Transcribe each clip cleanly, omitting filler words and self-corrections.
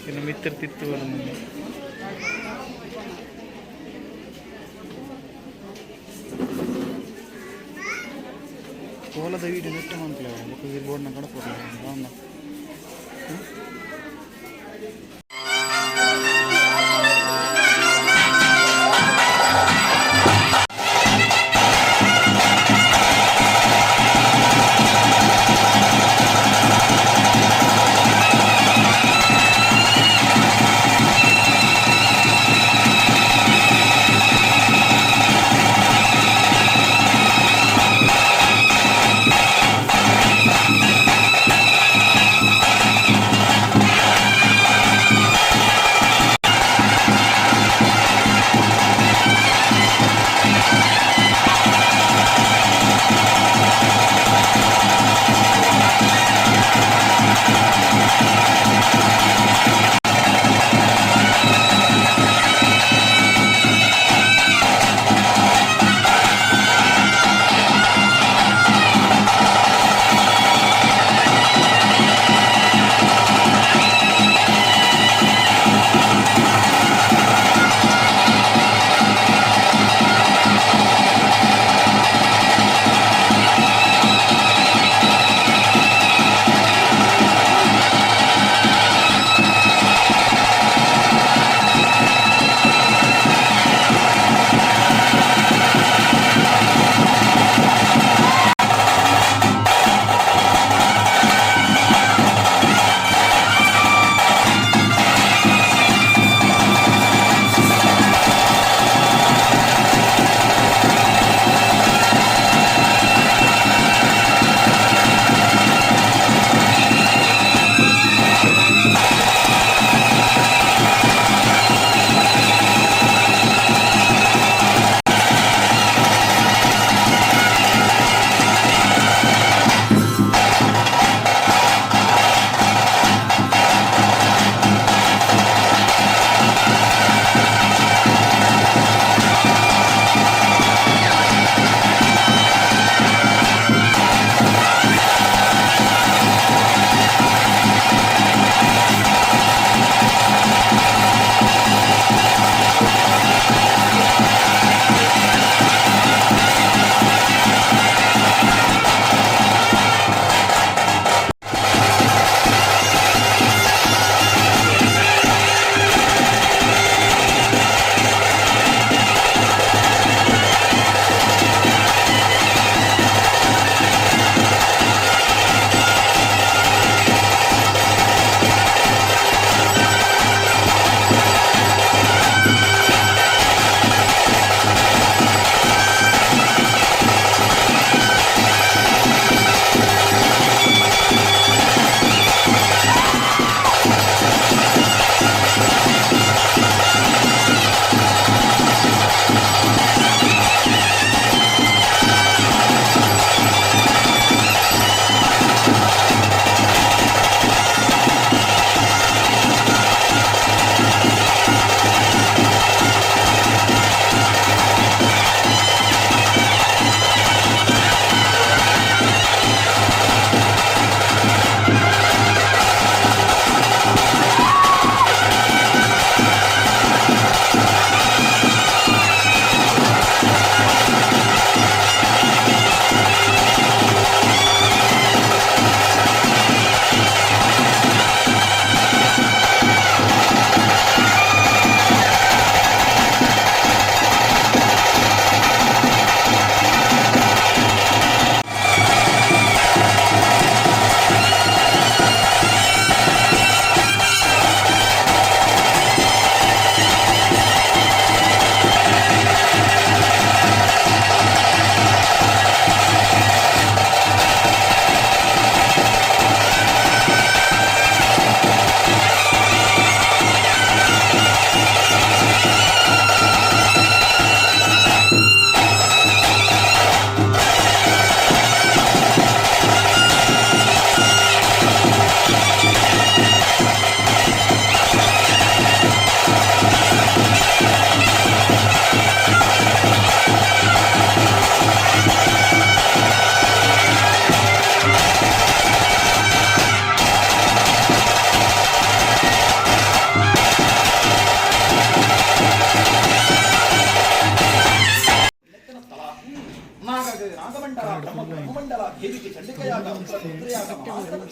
ಇನ್ನು ಮಿತ್ತರ್ ತಿತ್ತು ಬರೋದು. ಕೋಲದ ವೀಡಿಯೋ ನೆಟ್ಟ ಮನ್ಪುಲೆ ಬೊಕ್ಕ ಈರ್ ಬೋರ್ಡ್ನ ಕಡಪುರ್ಲೆ ದಾನ್ನ.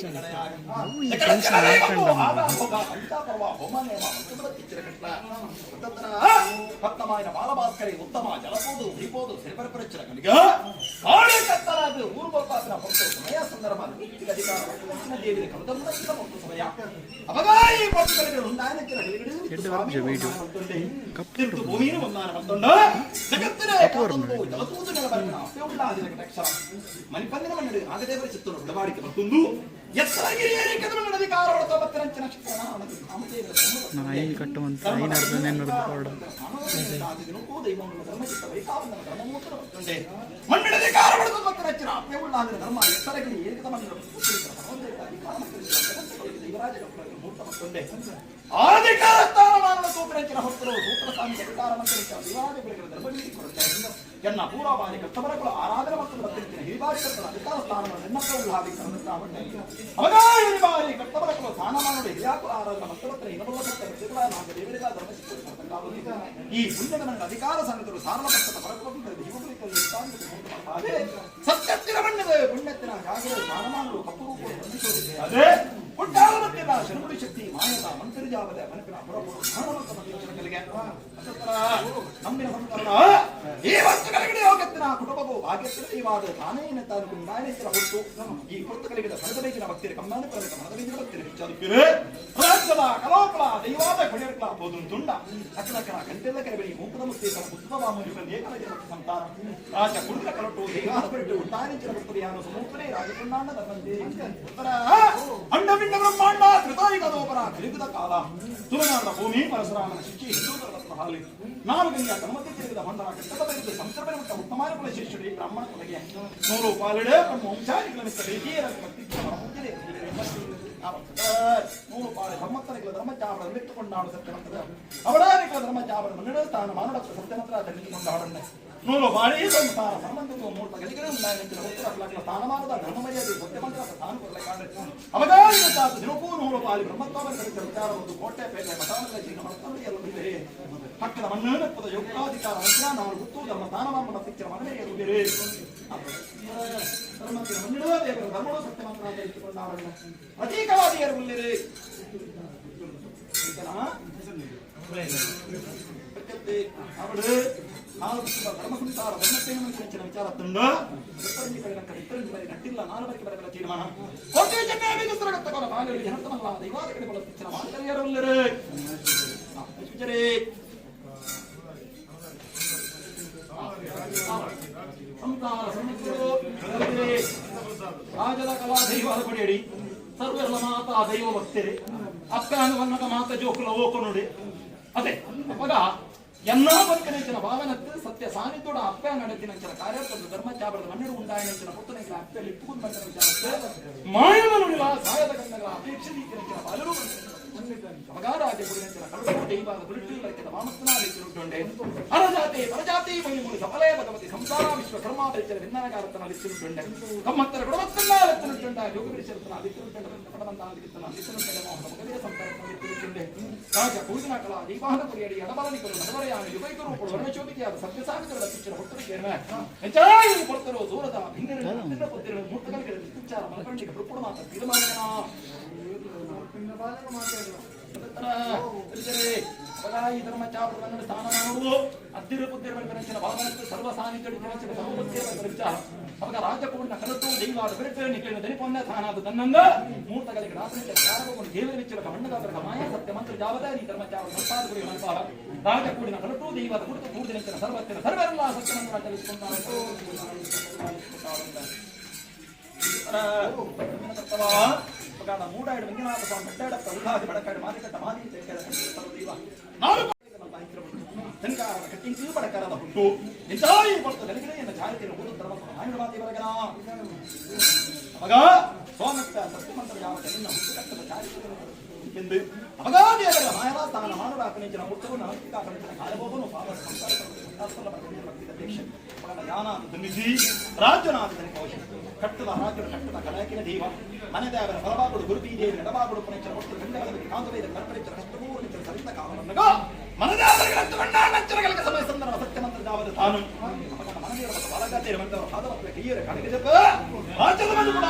ಈ ಫಂಕ್ಷನ್ ಹಾಕೊಂಡಮ್ಮ. ಭಕ್ತಮಾಯನ ಬಾಲಭಾಸ್ಕರಿ ಉತ್ತಮ ಜಲಪೋದು ದೀಪೋದು ಸಿರಿಪರಪರಚ್ಚರ ಕಲಿಗ ಕಾಳೆ ಕತ್ತಲಾದ ಊರು ಬೋಪಾತನ ಭಕ್ತರು ಸಮಯ ಸಂದರ್ಭ ಅಧಿಕಾರ ದೇವಿನ ಕಮತಂಬತ್ತಿನ ಭಕ್ತ ಸಮಯ ಅಪಗಾಯಿ ಭಕ್ತರಿಗೆ ಉಂದಾಯನಕ್ಕಿನ ಎಡ್ಡೆ ಬರ್ಪುಜ ವೀಡಿಯೋ. ಕಪ್ಪು ತಿರುತು ಭೂಮಿನ ಒಂದಾನ ಮತ್ತೊಂಡ ಜಗತ್ತಿನ ಜಲತೂದು ನೆಲಬರಕನ ಅಪ್ಪೆಯುಳ್ಳ ಕಟಾಕ್ಷರ ಮನಿಪಂದಿನ ಮನ್ನಡು ನಾಗದೇವರ ಚಿತ್ತನು ಉಡವಾಡಿಕೆ ಮತ್ತೊಂದು ಎತ್ತರಗಿರಿಯರಿ ಕದಮನ್ನಡ ಅಧಿಕಾರ ತೊಂಬತ್ತರಂಚಿನ ನಾಯಿ ಕಟ್ಟುವಂತ ಐನರ್ದು ನೆನ್ನರ್ದು ಪಾಡ. ಎನ್ನ ಪೂರ್ವಬಾರಿ ಕರ್ತವರಗಳು ಆರಾಧನೆ ಮತ್ತು ಬತ್ತಿನ ಹಿರಿಬಾರಿ ಕರ್ತನ ಅಧಿಕಾರ ಸ್ಥಾನವನ್ನು ನೆನ್ನಕ್ಕವುಳ್ಳಾದಿ ಅವಗಾಯಿರಿಬಾರಿ ಕರ್ತವರಗಳು ಸ್ಥಾನಮಾನೋಡು ಹಿರಿಯಾಕುಲ ಆರಾಧನೆ ಮತ್ತು ಬತ್ತಿನ ಹಿನಬಲ್ಲ ಸತ್ಯ ಪ್ರತಿಗಳ ನಾಗ ದೇವರಿಗ ಧರ್ಮ ಈ ಪುಣ್ಯದ ನನ್ನ ಅಧಿಕಾರ ಸಂಗತರು ಸಾರ್ವಪಕ್ಷದ ಪರಕೋಪಿಂದ ಸತ್ಯತ್ತಿನ ಬಣ್ಣದ ಪುಣ್ಯತ್ತಿನ ಜಾಗರ ಸ್ಥಾನಮಾನರು ಕಪ್ಪು ರೂಪ ಬಂಧಿಸೋದಿದೆ. ಅದೇ ಪುಟ್ಟಾಲಮತ್ತಿನ ಶನುಗುಡಿ ಶಕ್ತಿ ಮಾಯದ ಮಂತ್ರಿಜಾವದ ಮನಪಿನ ಪುರಪುರ ಜ್ಞಾನವಂತ ಮಧ್ಯಕ್ಷರಗಳಿಗೆ ನಂಬಿನ ಸಂತರಣ ಈ ವಸ್ತುಗಳಿಗೆ ಯೋಗತ್ತಿನ ಕುಟುಂಬವು ಭಾಗ್ಯತ್ತಿನ ದೈವಾದ ತಾನೇ ತಾನು ಕುಂದಾಯನೇಶ್ವರ ಹುಟ್ಟು ಈ ಕುರ್ತಗಳಿಗೆ ಫಲದ ಬೈಕಿನ ಭಕ್ತಿರ ಕಮ್ಮಾನ ಪರಕ ಮನದ ಬೈಕಿನ ಭಕ್ತಿರ ಹೆಚ್ಚಾದುಕ್ಕಿರೆ ರಾಜ್ಯದ ಕಲೋಕಲ ದೈವಾದ ಕೊಡೆಯರ್ಕಲ ಪೋದು ತುಂಡ ಅಕಲಕನ ಗಂಟೆಲ್ಲ ಕರೆಬಳಿ ಮೂಕದ ಮುಕ್ತಿ ತನ್ನ ಪುಸ್ತಕ ವಾಮುನಿಗಳ ಏಕನ ಜನ ಸಂತಾನ ರಾಜ ಕುಡಿದ ಕಲಟು ದೈವಾದ ಬಿಟ್ಟು ಉಟ್ಟಾನಿಂಚಿನ ಭಕ್ತರಿಯಾನು ಸಮೂರ್ತನೆ ರಾಜಕುಂಡಾಂಡ ಧರ್ಮಂತೆ ಉತ್ತರ ಅಂಡಪಿಂಡ ಬ್ರಹ್ಮಾಂಡ ಕೃತಾಯುಗದೋಪರ ಕಲಿಯುಗದ ಕಾಲ ತುಳುನಾಡ ಭೂಮಿ ಪರಶುರಾಮನ ಶಿಕ್ಷೆ ಹಿಂದೂ ಧರ್ಮದ ಹಾಲಿ ನಾಲ್ಕು ಗಂಗೆ ತನ್ಮಧ್ಯೆ ತಿರುಗಿದ ಹೊಂಡನ ಕಟ್ಟದ ಬೈದು ಸಂಸರ್ಪಣೆ ಮುಟ್ಟ ಉತ್ತಮಾನ ಕುಲ ಶಿಷ್ಯರು ಬ್ರಾಹ್ಮಣ ಕುಲಗೆ ನೂರು ಪಾಲಿಡೆ ಬ್ರಹ್ಮ ವಂಶಾದಿಗಳ ಮಿತ್ತ ದೇಹಿಯರ ನೂರು ಪಾಳೆ ಬ್ರಹ್ಮತ್ತನಿಗಳ ಧರ್ಮಚಾವರ ಮೆತ್ತುಕೊಂಡಾಡು ಸತ್ಯಮಂತ್ರ ಅವಳಾನಿಗಳ ಧರ್ಮಚಾವರ ಮನ್ನಡ ಸ್ಥಾನ ಮಾನುಡತ್ತ ಸತ್ಯಮಂತ್ರ ತಿಳಿದುಕೊಂಡಾಡನ್ನೆ ನೂರು ಬಾಳಿ ಸಂಸಾರ ಸಂಬಂಧದ ಮೂರ್ತ ಗಲಿಗಡೆ ಉಂಡಾಯನಂಚಿನ ಉತ್ತರ ಸ್ಥಾನಮಾನದ ಧರ್ಮ ಮರ್ಯಾದೆ ಸತ್ಯಮಂತ್ರ ಸ್ಥಾನ ಕೊರಲೆ ಅವಗಾಯಿನ ತಾತ ದಿನಕ್ಕೂ ನೂರು ಪಾಲಿ ಬ್ರಹ್ಮತ್ವವನ್ನು ಕಲಿತ ವಿಚಾರ ಒಂದು ಕೋಟೆ ಪೇಟೆ ಮಠಾಮಲ್ಲ ಜೀವನ ಮಾಡ್ತಾರೆ ಎಲ್ಲ ಇದೆ ಪಕ್ಕದ ಮಣ್ಣು ಯೋಗಾಧಿಕಾರ ನಾವು ಗೊತ್ತು ಧರ್ಮ ಸ್ಥಾನಮಾನ ಶಿಕ್ಷಣ ಮನವೇ ಬೇರೆ ಧರ್ಮತ್ತಿನ ಮಣ್ಣಿಡುವ ದೇವರು ಧರ್ಮಡು ಸತ್ಯಮಂತ್ರ ಇಟ್ಟುಕೊಂಡಾಡಣ್ಣ ಪ್ರತೀಕವಾದಿಯರು ಉಲ್ಲಿರಿ ಅವಳು ನಾಲ್ಕು ಧರ್ಮ ಸಂಸಾರ ಧರ್ಮತ್ತೇನು ಹೆಚ್ಚಿನ ವಿಚಾರ ತುಂಡು ಇಪ್ಪರಂಜಿ ಕಡೆ ನಂತರ ಇಪ್ಪರಂಜಿ ಬರೆ ನಟ್ಟಿಲ್ಲ ನಾಲ್ಕು ಬರೆಗೆ ಬರಬರ ತೀರ್ಮಾನ ಕೋಟೆ ಚೆನ್ನೆ ಬೀಜಸ್ತ್ರಗತ್ತಕೊರ ಬಾಲರು ಜನತಮಲ್ಲ ದೈವಾದ ಕಡೆ ಬಲ ಶಿಕ್ಷಣ ಮಾತರಿಯರು ಉಲ್ಲಿರಿ ವಿಚಾರೇ ಸಂಸಾರ ಸಮುದ್ರೋ ರಾಜದ ಕಲಾ ದೈವಾದ ಕೊಡಿಯಡಿ ಸರ್ವೆಲ್ಲ ಮಾತಾ ದೈವ ಭಕ್ತರಿ ಅಪ್ಪನ ವನ್ನದ ಮಾತ ಜೋಕುಲ ಓಕ ನೋಡಿ ಅದೇ ಅಪ್ಪಗ ಎನ್ನ ಬದುಕನೆಂಚಿನ ಭಾವನತ್ತು ಸತ್ಯ ಸಾನ್ನಿಧ್ಯೋಡ ಅಪ್ಪ ನಡೆದಿನಂಚಿನ ಕಾರ್ಯಕರ್ತರು ಧರ್ಮಚಾಬರದ ಮಣ್ಣಿಡು ಉಂಡಾಯನಂಚಿನ ಪುತ್ತನೆಗಳ ಅಪ್ಪೆಯಲ್ಲಿ ಇಪ್ಪುಗುಂದು ಬಂದ ವಿಚಾರಕ್ಕೆ ಮಾಯವ ನುಡಿಲ ಸಾಯದ ಗಂಧಗಳ ಅಪೇಕ್ಷೆ ರೀತಿಯಂಚಿನ ಬಾಲರು ಅವಗಾರಾಜ ಗುಡಿನಂಚಿನ ಕರುಳು ದೈವಾದ ಗುರುಟು ಲೈಕದ ವಾಮತ್ತನ ಅರಜಾತಿ ಪರಜಾತಿ ಮೈಮೂಲಿ ಸಫಲೇ ಭಗವತಿ ಸಂಸಾರ ವಿಶ್ವಕರ್ಮ ಬೆಚ್ಚರ ಭಿನ್ನನಗಾರತನ ಲಿಚ್ಚುಂಟುಂಡೆ ಕಮ್ಮತ್ತರ ಗುಣವತ್ತನ್ನ ಲೆತ್ತನುಂಟುಂಡ ಯೋಗ ಬಿಡಿಸರತನ ಲಿಚ್ಚುಂಟುಂಡ ಪಡವಂತ ಲಿತ್ತನ ಲಿಚ್ಚುಂಟುಂಡ ಮೋಹನ ಮಗವೀರ ಸಂಸಾರತನ ಲಿಚ್ಚುಂಟುಂಡೆ ರಾಜ ಕೂದಿನ ಕಲಾ ದೈವಾಹನ ಕೊರಿಯಡಿ ಎಡಬಲನಿಕರು ನಡವರೆಯಾನ ಯುಗೈಕರು ವರ್ಣಶೋಭಿಕೆಯಾದ ಸತ್ಯಸಾಗರದ ಪಿಚ್ಚರ ಹೊತ್ತರು ಕೇರ್ಮ ಹೆಚ್ಚಾಗಿ ಕೊಡ್ತರು ದೂರದ ಭಿನ್ನರು ಭಿನ್ನ ಪುತ್ತಿರು ಮೂರ್ತಗಳಿಗೆ ವಿಚಾರ ಮನಕಂಡಿಗೆ ಬೃಪ್ಪುಡು ಮಾತ ತೀರ್ಮಾನಗನ ಧರ್ಮ ಚಾಪುರವನ್ನು ಸ್ಥಾನಮಾನವು ಅದ್ದಿರು ಪುತ್ತಿರ ಬಳಿಕನಂಚಿನ ಭಾವನತ್ತು ಸರ್ವ ಸಾನ್ನಿಧ್ಯ ಸರ್ವಬುದ್ಧಿಯ ವಿಚಾರ ಅವಾಗ ರಾಜಕೂಡಿನ ಕಲತು ದೈವಾದ ಬಿರುಕು ನಿಖಿಲಿನ ದನಿಪೊನ್ನ ತಾನಾದ ತನ್ನಂದ ಮೂರ್ತಗಳಿಗೆ ರಾತ್ರಿ ಕಾರಕೊಂಡು ದೇವರ ವಿಚ್ಚಲಕ ಮಣ್ಣದಾದರಕ ಮಾಯ ಸತ್ಯ ಮಂತ್ರ ಜಾವದ ಈ ಧರ್ಮ ಚಾವ ಸಂಪಾದ ಗುರಿ ಮನಪಾಲ ರಾಜಕೂಡಿನ ಕಲತು ದೈವಾದ ಕುಡಿತು ಕೂಡಿದ ಸರ್ವತ್ತಿನ ಸರ್ವರೆಲ್ಲ ಸತ್ಯ ಮಂತ್ರ ಚಲಿಸಿಕೊಂಡ ಮೂಡಾಯ್ಡು ಮಂಜುನಾಥ ಸ್ವಾಮಿ ಬೆಟ್ಟಾಡಪ್ಪ ಉಲ್ಲಾಸಿ ಬಡಕಾಡು ಮಾದಿಕಟ್ಟ ಮಾದಿ ದೈವ ನಾಲ್ಕು ತೆಂಕಾರದ ಕಟ್ಟಿಂಗ್ ಬಡಕಾರದ ಹುಟ್ಟು ನಿಜಾಯಿ ಕೊಡ್ತ ಗಲಿಗಡೆಯನ್ನು ಚಾರಿತಿನ ಊರು ಧರ್ಮ ಮಾಯುಡವಾದಿ ಬರಗನ ಅವಾಗ ಸೋಮತ್ತ ಸತ್ಯಮಂತ್ರ ಯಾವ ನಿನ್ನ ಹುಟ್ಟು ಕಟ್ಟದ ಚಾರಿತ್ರ್ಯ ಎಂದು ಅಗಾಧಿಯರ ಮಾಯವಾಸ್ಥಾನ ಮಾನವಾಕನಿಂಚಿನ ಮುತ್ತವನ್ನು ನಮಸ್ಕಾರನಿಂಚಿನ ಕಾಲಬೋಗನು ಪಾಪ ಸಂಸಾರ ಅಧ್ಯಕ್ಷ ಜ್ಞಾನಾದ ಧನಿಸಿ ರಾಜ್ಯನಾದ ಧನಿಕೋಶ ಕಟ್ಟದ ರಾಜ್ಯದ ಕಟ್ಟದ ಕಲಾಕಿನ ದೈವ ಮನೆದೇವರ ಬಲಬಾಗುಡು ಗುರುಬೀದೇವಿ ನಡಬಾಗುಡು ಪುಣೆಚ್ಚರ ಒಟ್ಟು ಗಂಡಗಳ ಕಾಂತವೇದ ಕರ್ಪರಿಚ್ಚರ ಕಷ್ಟಪೂರ್ಣಿಚ್ಚರ ಸರಿತ ಕಾಲವನ್ನಗ ಮನದಾದರಗಳಂತ ಬಂಡಾಣಚ್ಚರಗಳಿಗೆ ಸಮಯ ಸಂದರ್ಭ ಸತ್ಯಮಂತ್ರ ಜಾವದ ತಾನು ಮನದೇವರ ಬಾಲಗಾತೇರ ಮಂದವರ ಪಾದವತ್ವ ಕೈಯರ ಕಡಗಜಪ್ಪ ರಾಜ್ಯದ ಬಂದು ಕೂಡ